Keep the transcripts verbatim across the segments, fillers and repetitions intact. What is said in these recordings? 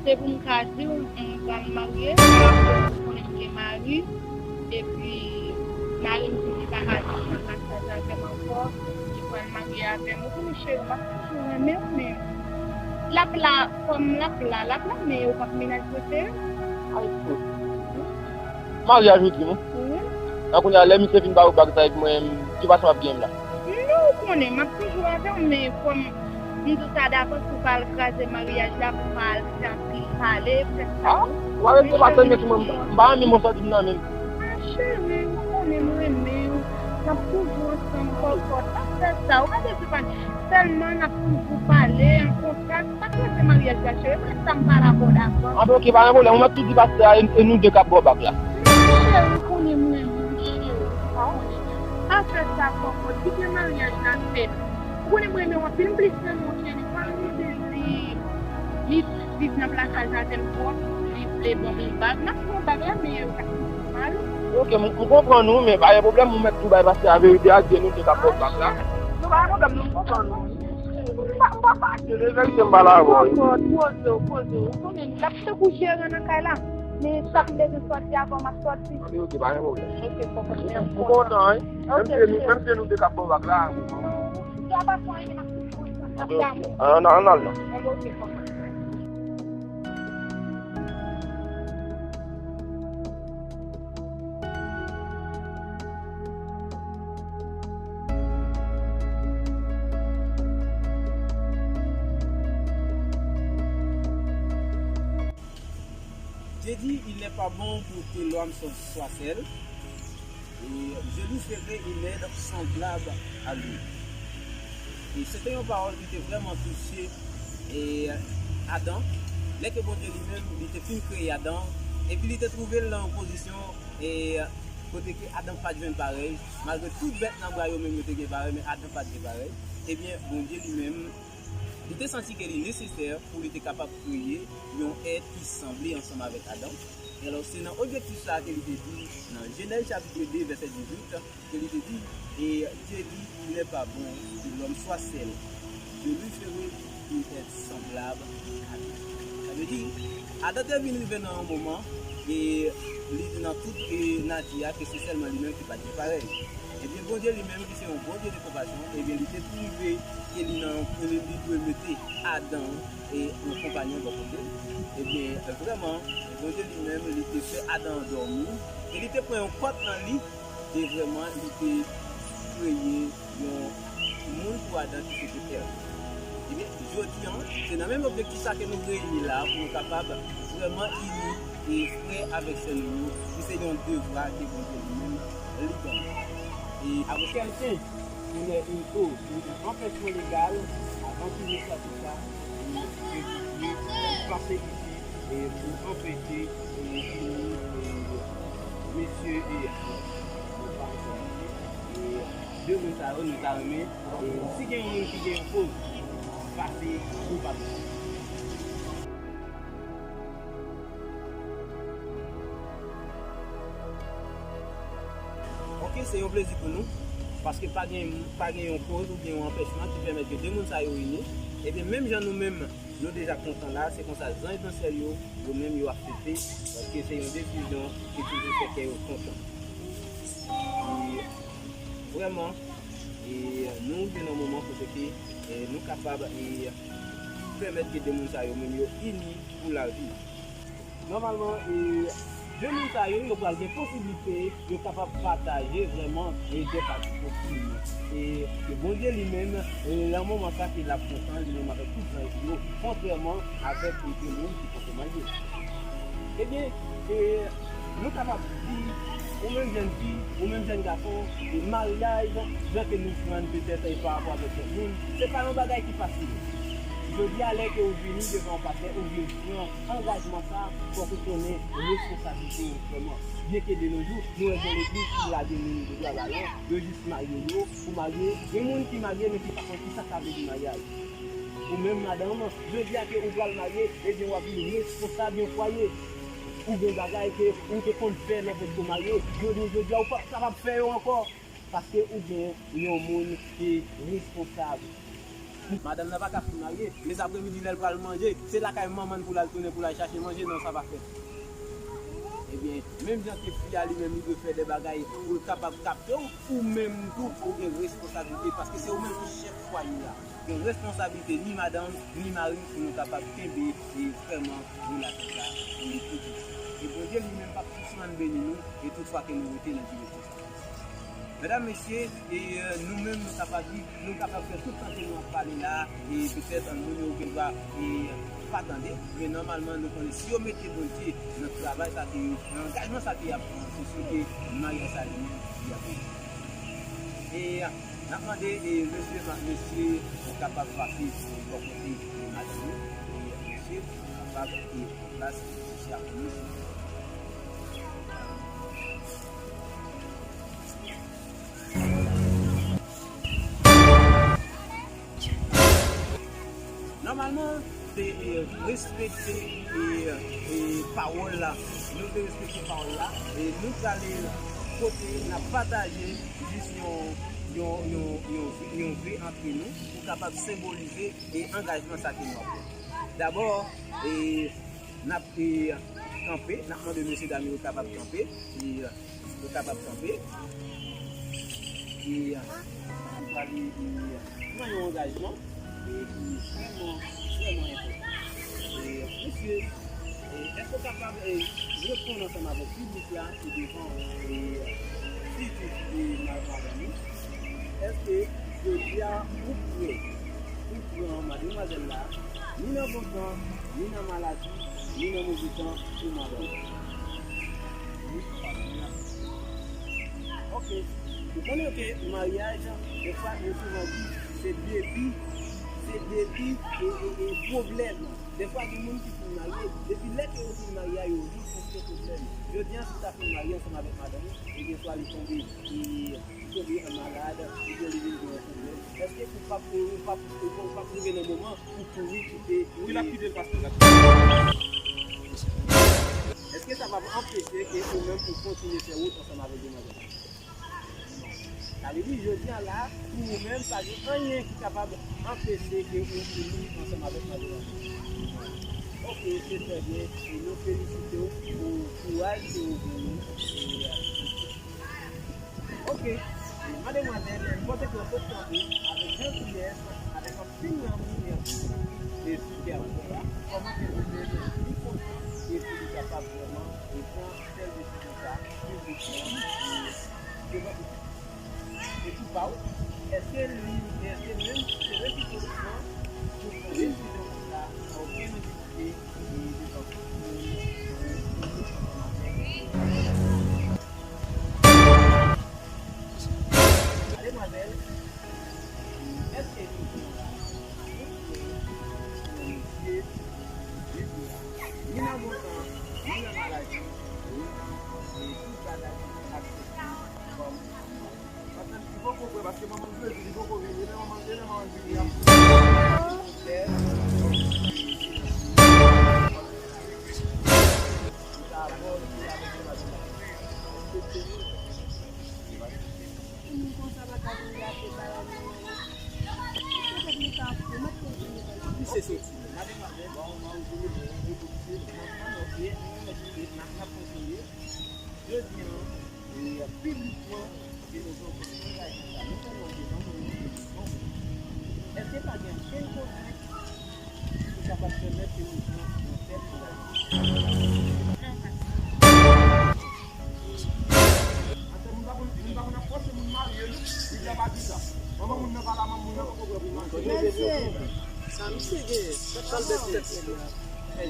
Se pou m ka di w, m pral marye, m ap fè w konnen m gen mari, epi mari m di li pa ka viv nan lakay avè m ankò, li pral marye avè m. Ou konnen cheri, m ap toujou renmen w, men l ap la, kòm l ap la, l ap la, men ou p ap menaj mwen sere. Ay, fout. Maryaj ou di m? Wi. An kounye a, lè misye vin ba ou bag sa epi mwen, ki fason w ap gen m la? Non, ou konnen, m ap toujou avè w, men kòm m di w ta dakò si w pa al kraze maryaj la, pou w pa al fè anpil pale, fè sa. Ah, w arete pase men sou mwen, m pa renmen mwen sòti m nan menm. Ah, cheri, ou konnen m renmen w, n ap toujou ansanm, kòkòt, pa fè sa, ou pa bezwen pale. Sèlman n ap toujou pale, an kontak, pa kraze maryaj la, cheri, mwen sa m pa dakò, dakò. Anben, oke, pa gen pwoblèm, ou mèt tou di pastè a, e, e nou de k ap ba w bag la. Non, cheri, ou konnen m renmen w, cheri, ou konnen. Pa fè sa, kòkòt, kite maryaj la fèt. Ou konnen m renmen w anpil, m plis renmen w, cheri, pa mande li, li viv nan plakaj avè m twòp, li vle ban m yon bag, m ap pran bag la, men yo ka mal. Oke, m, m konprann ou, men pa gen pwoblèm, ou mèt tou bay pastè a verite a, di nou de k ap ba w bag la. Non, pa gen pwoblèm, non, m konprann ou. M pa, m pa fache, se verite m pale avè w. Poze w, poze w, poze w. Ou konnen, l ap tankou jeran nan kay la. Men sa m bezwen sòti avan m ap sòti. Oke, oke, pa gen pwoblèm. Oke, kòkòt, m kontan, wi. Menm si nou, menm si nou de k ap ba w bag la. Sa pa fè anyen, m ap toujou ap damou. Ann, ann al non. Oke, kòkòt. Dieu dit, il n'est pas bon pour que l'homme soit seul. Et je lui ferai une aide semblable à lui. E se te yon pawòl ki te vrèman touche, e, Adan. Lè ke Bondye li menm, li te fin kreye Adan, epi li te twouve l nan yon pozisyon, e, kote ke Adan pa t jwenn parèy, malgre tout bèt nan bwa yo menm yo te gen parèy, men Adan pa t gen parèy. Ebyen, Bondye li menm, li te santi ke li nesesè pou li te kapab kreye yon èt ki sanble ansanm avèk Adan. E alò, se nan objektif sa a ke li te di, nan Jenèz chapit de, vèsè dizuit, ke li te di, et Dieu dit, il n'est pas bon que l'homme soit seul. Je lui ferai une aide semblable à lui. Sa vle di, Adan te vin rive nan yon moman, e li te nan tout, e, nati a, ke se sèlman li menm ki pa t gen parèy. Ebyen, Bondye li menm, ki se yon Bondye de konpasyon, ebyen, li te twouve ke li nan, li, li dwe mete Adan e yon konpanyon bò kote l. Ebyen, vrèman, Bondye li menm, li te fè Adan dòmi, e li te pran yon kòt nan li, e vrèman, li te kreye yon moun pou Adan ki se te Èv. Ebyen, jodi a, se nan menm objektif sa ke nou reyini la, pou nou kapab vrèman ini e frè avèk sè nou yo, ki se yon devwa ke Bondye li menm li ban nou. E avèk kèlken pou lè yon koz, yon anpèchman legal, avan ki nou sòti sa, e, e, e, pase isi, e, pou anpeche, e, e, mesye, e, e, de moun sa yo, nou ta renmen, e, si gen yon moun ki gen yon koz, pase pou pase. Ok, se yon plezi pou nou, paske pa gen, pa gen yon koz oubyen yon anpèchman ki pèmèt ke de moun sa yo ini. Ebyen, menm jan nou menm, nou deja kontan la, se konsa zanj nan syèl yo, yo menm yo ap fete, paske se yon desizyon ki toujou fè kè yo kontan. E vrèman, e nou rive nan moman kote ke, e nou kapab, e pèmèt ke de moun sa yo menm yo ini pou lavi. Nòmalman, e, de moun sa yo, yo pral gen posiblite yo kapab pataje vrèman, e, de pati posib. E ke Bondye li menm, e, nan moman sa ke l ap kontan li menm avèk tout zanj yo, kontrèman avèk, e, de moun ki poko marye. Ebyen, e, nou kapab di, ou menm jèn fi, ou menm jèn gason, e, maryaj, jan ke nou jwenn petèt, e, pa rapò avèk lòt moun, se pa yon bagay ki fasil. Jodi a, lè ke ou vini devan yon pastè, ou vin pran angajman sa, fòk ou konnen responsablite ou vrèman. Byenke de nos jours, nou wè gen legliz ki lage moun yo dwa bayon, yo jis marye yo, pou marye, gen moun ki marye, men ki pa konn kisa sa vle di maryaj. Ou menm madanm, jodi a ke ou pral marye, ebyen w ap vin responsab yon fwaye. Ou gen bagay ke ou te konn fè lè w potko marye, jodi, jodi a ou p ap kapab fè yo ankò, paske ou gen yon moun ki responsab. Madanm nan pa ka fin marye, men aprèmidi lè l pral manje, se lakay manman l pou l al tounen pou l al chache manje, non, sa pa fèt. Ebyen, menm jan ke fi a li menm li dwe fè de bagay pou l kapab kapte w, ou menm tou, ou gen responsablite, paske se ou menm ki chèf fwaye a. Gen responsablite ni madanm, ni mari pou nou kapab kenbe e vrèman relasyon sa pou li toujou. E Bondye li menm p ap sispann beni nou, e tout fwa ke nou rete nan direksyon sa. Medam, mesye, e, e, nou menm nou kapab viv, nou kapab fè tout tan ke nou ap pale la, e petèt moun yo gendwa, e, pa tande, men nòmalman nou konnen si yo mete Bondye nan travay sa ke yo, nan angajman sa ke y ap pran, se si ke maryaj sa li menm li ap rete. E n ap mande, e, mesye, mesye kapab pase bò kote, e, madanm yo, e mesye kapab, e, pran plas, e, mesye ap pran. Nòmalman, se, e, respekte, e, e, pawòl la. Nou te respekte pawòl la. E nou prale kote n ap pataje jis yon, yon, yon, yon, yon ve antre nou pou kapab senbolize, e, angajman sa ke nou ap pran. Dabò, e, n ap, e, kanpe, n ap mande mesye dam yo kapab kanpe. E, yo kapab kanpe. E, nou prale, e, pran yon angajman, e, ki vrèman, vrèman enpòtan. E, mesye, e, èske w kapab, e, reponn ansanm avèk piblik la, e, devan, e, sirtou, e, ma-, madanm ou? Èske jodi a ou prè pou pran mademwazèl la, ni nan bon tan, ni nan maladi, ni nan move tan pou madanm ou? Wi, papa. Ok. Ou konnen ke maryaj, defwa, yo souvan di, se debi, se debi e, e, e pwoblèm. Defwa, gen moun ki fin marye, depi lè ke yo fin marye a, yo rankontre pwoblèm. Jodi a, si w ta fin marye ansanm avèk madanm ou, ebyen, swa li tonbe, e, li tonbe malad, oubyen li vin gen yon pwoblèm. Èske ou p ap, ou p ap, ou p ap rive nan moman pou kouri kite, wi, l ap kite l, pastè, l ap kite l. Èske sa p ap anpeche ke ou menm ou kontinye fè wout ansanm avèk demwazèl la? Non. Sa vle di, jodi a la, pou ou menm, pa gen anyen ki kapab anpeche ke ou fini ansanm avèk mademwazèl. Ok, se trè byen. E nou felisite w pou kouraj ke ou genyen. E, ok. E, mademwazèl, m pote ke w sot kanpe avèk jantiyès, avèk anpil lanmou e anpil respè pou mwen. Kòman ke ou menm ou kontan e pou li kapab vrèman e pran sèl desizyon sa, piblikman, e devan piblik. E pou pa w, èske li, èske menm se resipwosifman pou pran desizyon konsa, san okenn anbigite, e devan tout moun, e tout moun ansanm avèk. Mademwazèl, èske nou la, nou prè pou mesye, ni nan bon tan, ni nan maladi, ni nan, e, tout bagay ki aksepte kòm manman. Paske li poko prè, paske manman l vle di li poko vini, lè manman, lè manman l vini, l ap Misye soti. Jodi a, e, piblikman, e, nou pran angajman sa, nou fè lòt devan nou, nou fè lòt devan nou. Èske pa gen ankenn kote ki kapab pèmèt ke nou pran yon tèl angajman? Atè, moun pa konn, moun pa konn ap fòse moun marye, non. Bib la pa di sa. Manman moun nan pa la, manman moun nan poko prè pou l marye. Mesye, sa misye gen? Sa l bèt tèt nèg la. Si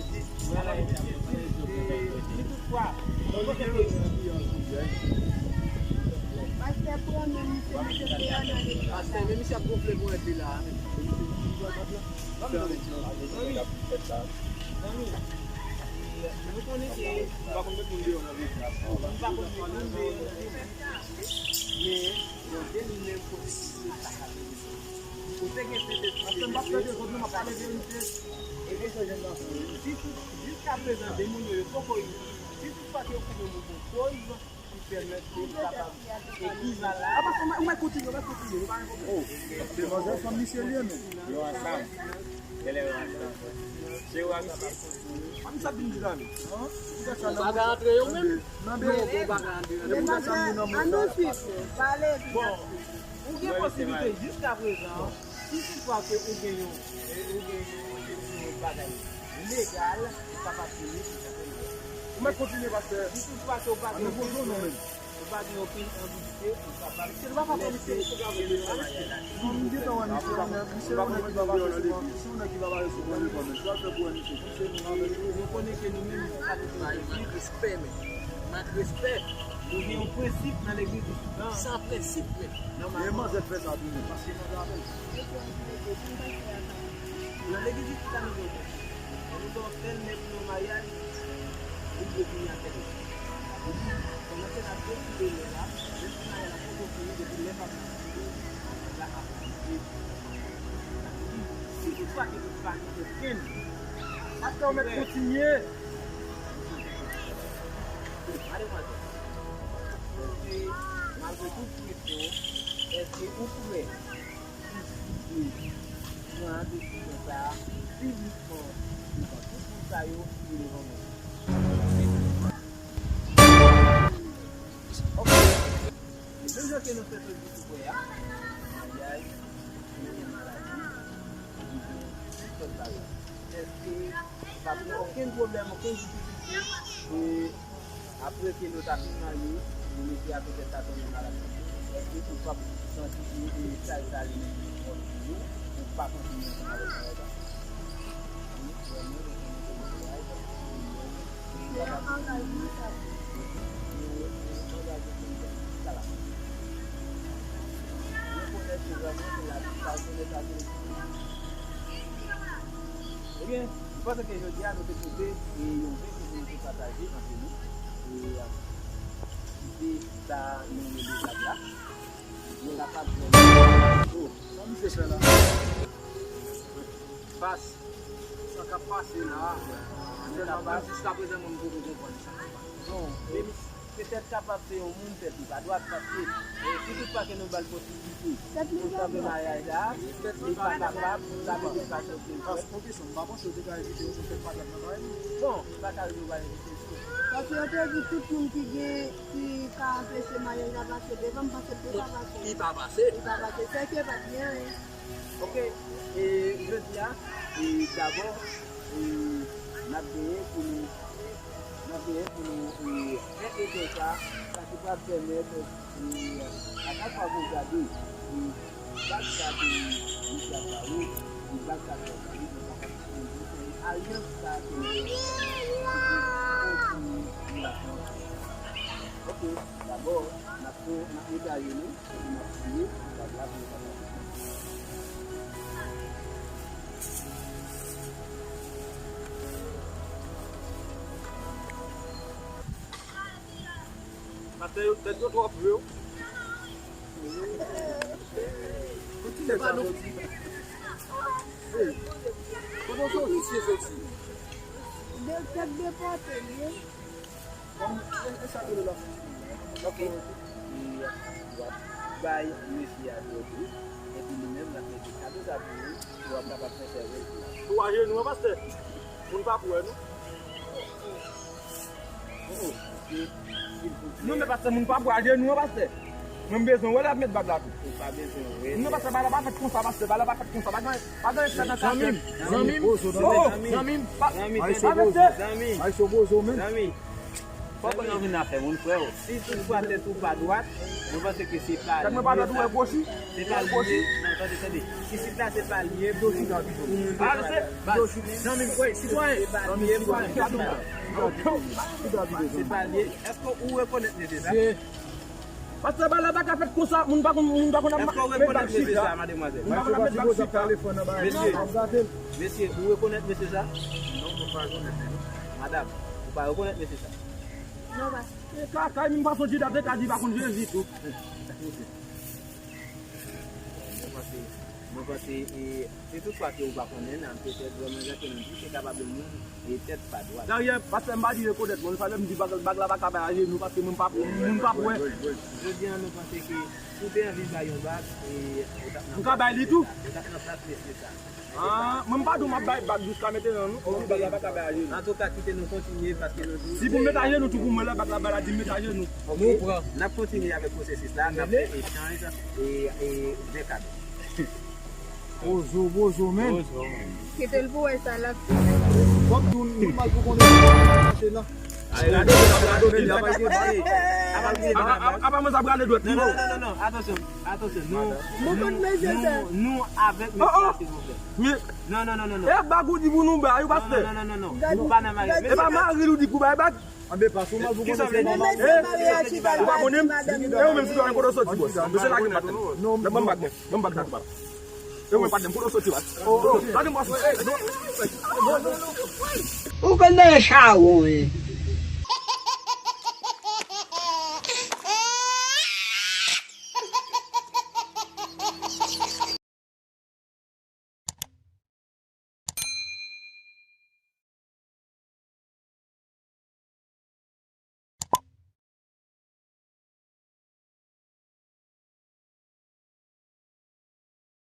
toutfwa, mwen pote ke pastè pran men misye mete l deyò nan legliz la. Pastè, men misye ap gonfle pou enpe la. Zanmi, zanmi, nou konnen ke nou pa konn met moun deyò nan legliz la. Men, Bondye li menm kote ki vle sa ka vini. Kote gen Sentespri de Dye. Paske m p ap tande zòt, non, m ap pale verite. E gen sa jèn gason yo. Si tout, jiska prezan, demon yo, yo poko rive. Si toutfwa ke yo konnen moun pou koz, Epi va la. Apa, ou mèt kontinye, ou mèt kontinye, ou pa gen pwoblèm. Oh, demwazèl fanm misye li ye, non? Yo ansanm. Genlè yo ansanm. Se ou ak misye? Fanm sa vin di la, non? Ou pa ka antre yo menm? Non, non, ou pa ka antre yo menm. Demwazèl, an nou swiv, pale. Bon, ou gen posiblite jiska prezan. Si toutfwa ke ou gen yon, eh, ou gen yon, yon bagay legal, ou kapab vini pou sa. Ou mèt kontinye, pastè. Si toutfwa ke ou pa gen yon prizon, ou pa gen okenn anbidite, ou kapab. Misye pa pastè, misye, misye pa pastè. Non, m gentan wè misye, misye yon nèg ki pa pase souvan, misye yon nèg ki pa pase souvan nan levanjil. Sa fè pou wè misye, misye nou avèk nou. Nou konnen ke nou menm, nou pa gen respè, men. Mank respè. Nou gen yon prensip nan legliz isit lan. San prensip, men. Nòmalman. E manzè fè sa tou, men. Paske manzè avè l. Nan legliz isit la nou gen yon prensip. Lè nou ba w tèl nèg nan maryaj, ou dwe vini ak tèl nèg. Kòmanse n ap deside lè la, lè maryaj la poko fini, depi lè pa fini, la ap fini. Si toutfwa ke nou pa gen okenn. Pastè, ou mèt kontinye. Madanmwazèl, èske, malgre tout presyon, èske ou prè pou w pran desizyon sa a piblikman devan tout moun sa yo e devan mwen? Ok. Menm jan ke nou fè sou di sou kwè a, maryaj, li gen maladi, li gen tout sòt bagay. Èske pa gen okenn pwoblèm, okenn difikilte, e apre ke nou ta fin marye, nou mete apre tèt sa tounen maladi? Èske ou p ap santi ke e chay sa li menm li pwòp pou ou, ou pa kontinye ansanm avèk maryaj la? Wi, vrèman, nou konnen ke nou se maryaj la. Ebyen, m panse ke jodi a nou te poze, e, yon vre kesyon pou nou te pataje antre nou. E, e, se sa nou rele blag la. Nou kapab jwenn. Oh, sa misye fè la? Pas. Sa k ap pase la, sa k ap pase. Jiskaprezan, mwen, m poko konprann sa k ap pase. Bon, e, petèt kapab se yon moun tèt li pa dwat, paske, e, si toutfwa ke nou ba l posiblite pou l kanpe maryaj la, li pa kapab, sa vle di l pa sòti. Pas, ok, sa, m pa panse w te ka envite yo pou fè patat nan kay li. Bon, li pa ka rive w al envite l tou. Paske yo te di tout moun ki gen, ki ka anpeche maryaj la pase devan, m panse l te pa pase. Li pa pase. Li pa pase, sèke pa t gen anyen. Ok, e jodi a, e dabò, e n ap veye pou nou, n ap veye pou nou, e fè kesyon sa, sa ki pral pèmèt, e a chak fwa ke w gade, e bag sa ke misye ap ba ou, e bag sa ke w ap ba ou, nou kapab konprann alyans sa ke nou fè. Ok, dabò, n ap, n ap mete ajenou. Pastè yo, tèt yo twò pre wi. Kote misye soti? De tèt depòte l ye. Bon, e, e sa ke l ap fè? Ok. E w ap bay mesye a dwòg li, epi li menm l ap mete kado sa pou ou, pou w ap kapab konsève l pou ou. Pou ajenou an, pastè. Moun pa pou wè nou. Oh, oh, ok. Silvouplè. Non, men pastè, moun pa pou ajenou an, pastè. Mwen m bezwen wè l ap met bag la tou. Ou pa bezwen wè. Non, pastè, bagay la pa fèt konsa, pastè, bagay la pa fèt konsa. Pa gen, pa gen sa nan kachèt. Zanmi m, zanmi m, oh, oh, zanmi m, pa, pa mesye. Zanmi. Zanmi. Fòk ou nan vin afè moun, frè o. Si toutfwa tèt ou pa dwat, mwen panse ke se pa li ye sa. Se pa li ye. Non, tande, tande. Isit la, se pa li ye pou, pou moun te fè sa. Zanmi m, wi, sitwayen. Se pa li ye pou, se pa li ye. Èske ou rekonèt mesye sa? Pastè, bagay la pa ka fèt konsa, moun pa konn, moun pa konn ap met bag chita. Èske ou rekonèt mesye sa, mademwazèl? Moun pa konn ap met bag chita. Mesye, mesye, ou rekonèt mesye sa? Non, mwen pa rekonèt li non. Madanm, ou pa rekonèt mesye sa? Non, pastè. E kaka, menm fason Jidas te ka di pa konn Jezi tou. Mwen panse Mwen panse, e, si toutfwa ke ou pa konnen, nan petèt vrèman jan ke nou di, se kapab yon moun e tèt pa dwat. Daryen, pastè, m pa di rekonèt mwen, fale m di bag, bag la pa ka bay ajenou paske moun pa, moun pa wè. Jodi a nou panse ke si w te anvi bay yon bag, e, ou t ap nan Ou ka bay li tou? Ou t ap nan plas mesye sa. Ah, mwen m pa di w m ap bay bag jiska mentnan non. Ou di bag la pa ka bay ajenou. Antouka, kite nou kontinye paske nou di. Si pou m met ajenou tou pou mwen, lè bag la bay la, di m met ajenou. Ok. N ap kontinye avèk pwosesis la, n ap fè echanj e, e zen kado. Bozo, bozo, men. Kite l pou wè sa l ap fè. Fòk nou, nou mal pou konnen sa mache la. Apa mwen sa prale dwèt li. Non, non, non, non, non, atansyon, atansyon. Nou, Mwen konn nou, bezwen sa. Nou, nou avèk mesye a, silvouplè. Men, Non, non, non, non, non. E bag ou di pou nou bay, ou pastè. Non, non, non, non, non. Gade, Nou pa nan mari. gade. E pa mari l ou di pou bay bag. Anbe pa sou mal pou Kisa konnen vle se di? mama. Mesye marye a chita Ou pa la, konnen? di madanm. E ou menm si w konnen kote w soti, bòs. Mesye lage m bag la. Ban m bag mwen. Ban m bag la. E ou menm patnè m, kote w soti, bòs. Lage m, bòs. Ou konn nan chawon, wi.